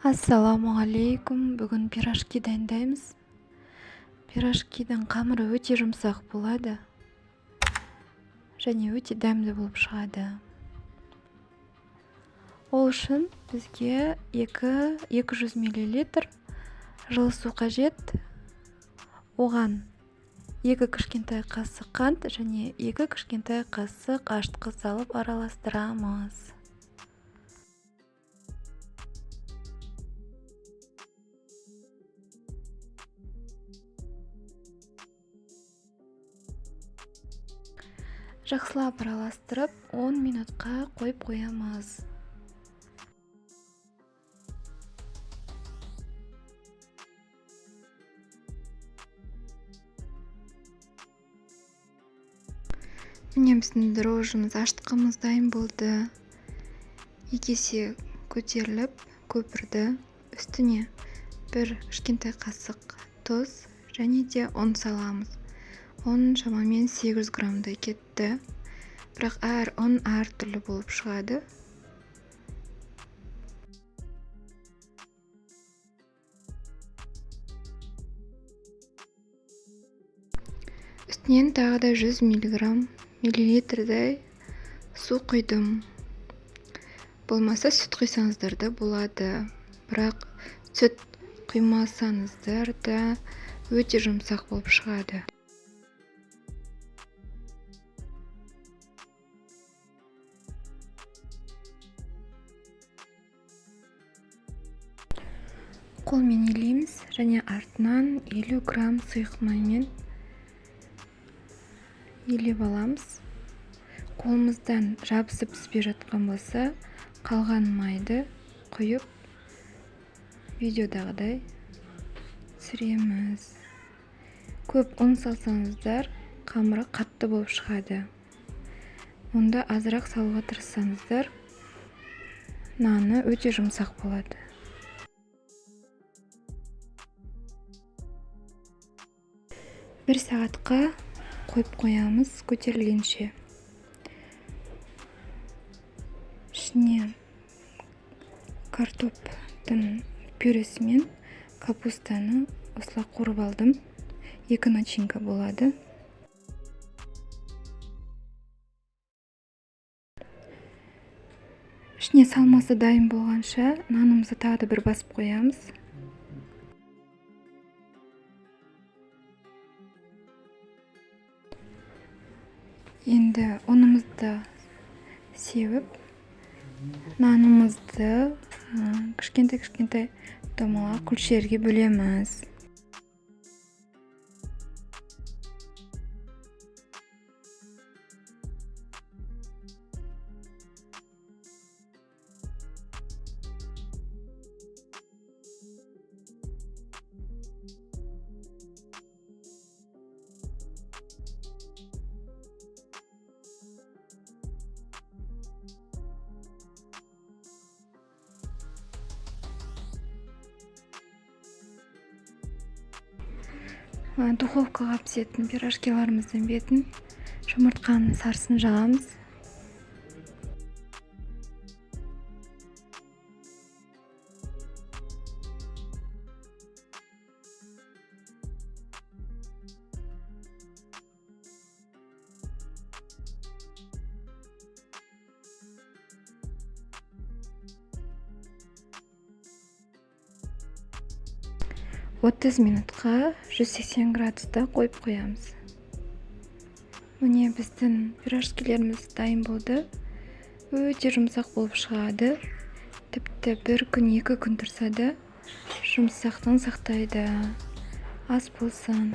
Ассалаумағалейкум! Бүгін пирожки дайындаймыз. Пирожкидің қамыры өте жұмсақ болады және өте дәмді болып шығады. Ол үшін бізге 200 миллилитр жылы су қажет. Оған 2 кішкентай қасық қант және 2 кішкентай қасық ашытқы салып араластырамыз. Жақсылап араластырып 10 минутқа қойып қоямыз. Міне, біздің дрожжымыз, ашытқымыз дайын болды. 2 есе көтеріліп көпірді. Үстіне 1 кішкентай қасық тұз және де ұн саламыз. Ұн шамамен 800 граммдай кетті. Бірақ әр ұн әртүрлі болып шығады. Үстінен тағы да 100 миллилитрдей су құйдым. Болмаса сүт құйсаңыздар да болады. Бірақ сүт құймасаңыздар да өте жұмсақ болып шығады. Қолмен елейміз және артынан 50 грамм сұйық маймен елеп аламыз. Қолымыздан жабысып түспей жатқан болса, қалған майды құйып видеодағыдай түсіреміз. Көп ұн салсаңыздар, қамыры қатты болып шығады. Онда азырақ салуға тырыссаңыздар, наны өте жұмсақ болады. Бір сағатқа қойып қоямыз көтерілгенше. Ішіне картоптың пюресімен капустаны осылай қуырып алдым. 2 начинка болады. Ішіне салмасы дайын болғанша нанымызды тағы да бір басып қоямыз. Енді ұнымызды сеуіп, нанымызды кішкентай-кішкентай домалақ күлшелерге бөлеміз. Духовкаға пісетін пирожкиларымыздың бетін жұмыртқаның сарысын жағамыз. 30 минутқа 180 градуста қойып қоямыз. Міне, біздің пирожкилеріміз дайын болды. Өте жұмсақ болып шығады. Тіпті 1 күн, 2 күн тұрса да жұмсақтығын сақтайды. Ас болсын.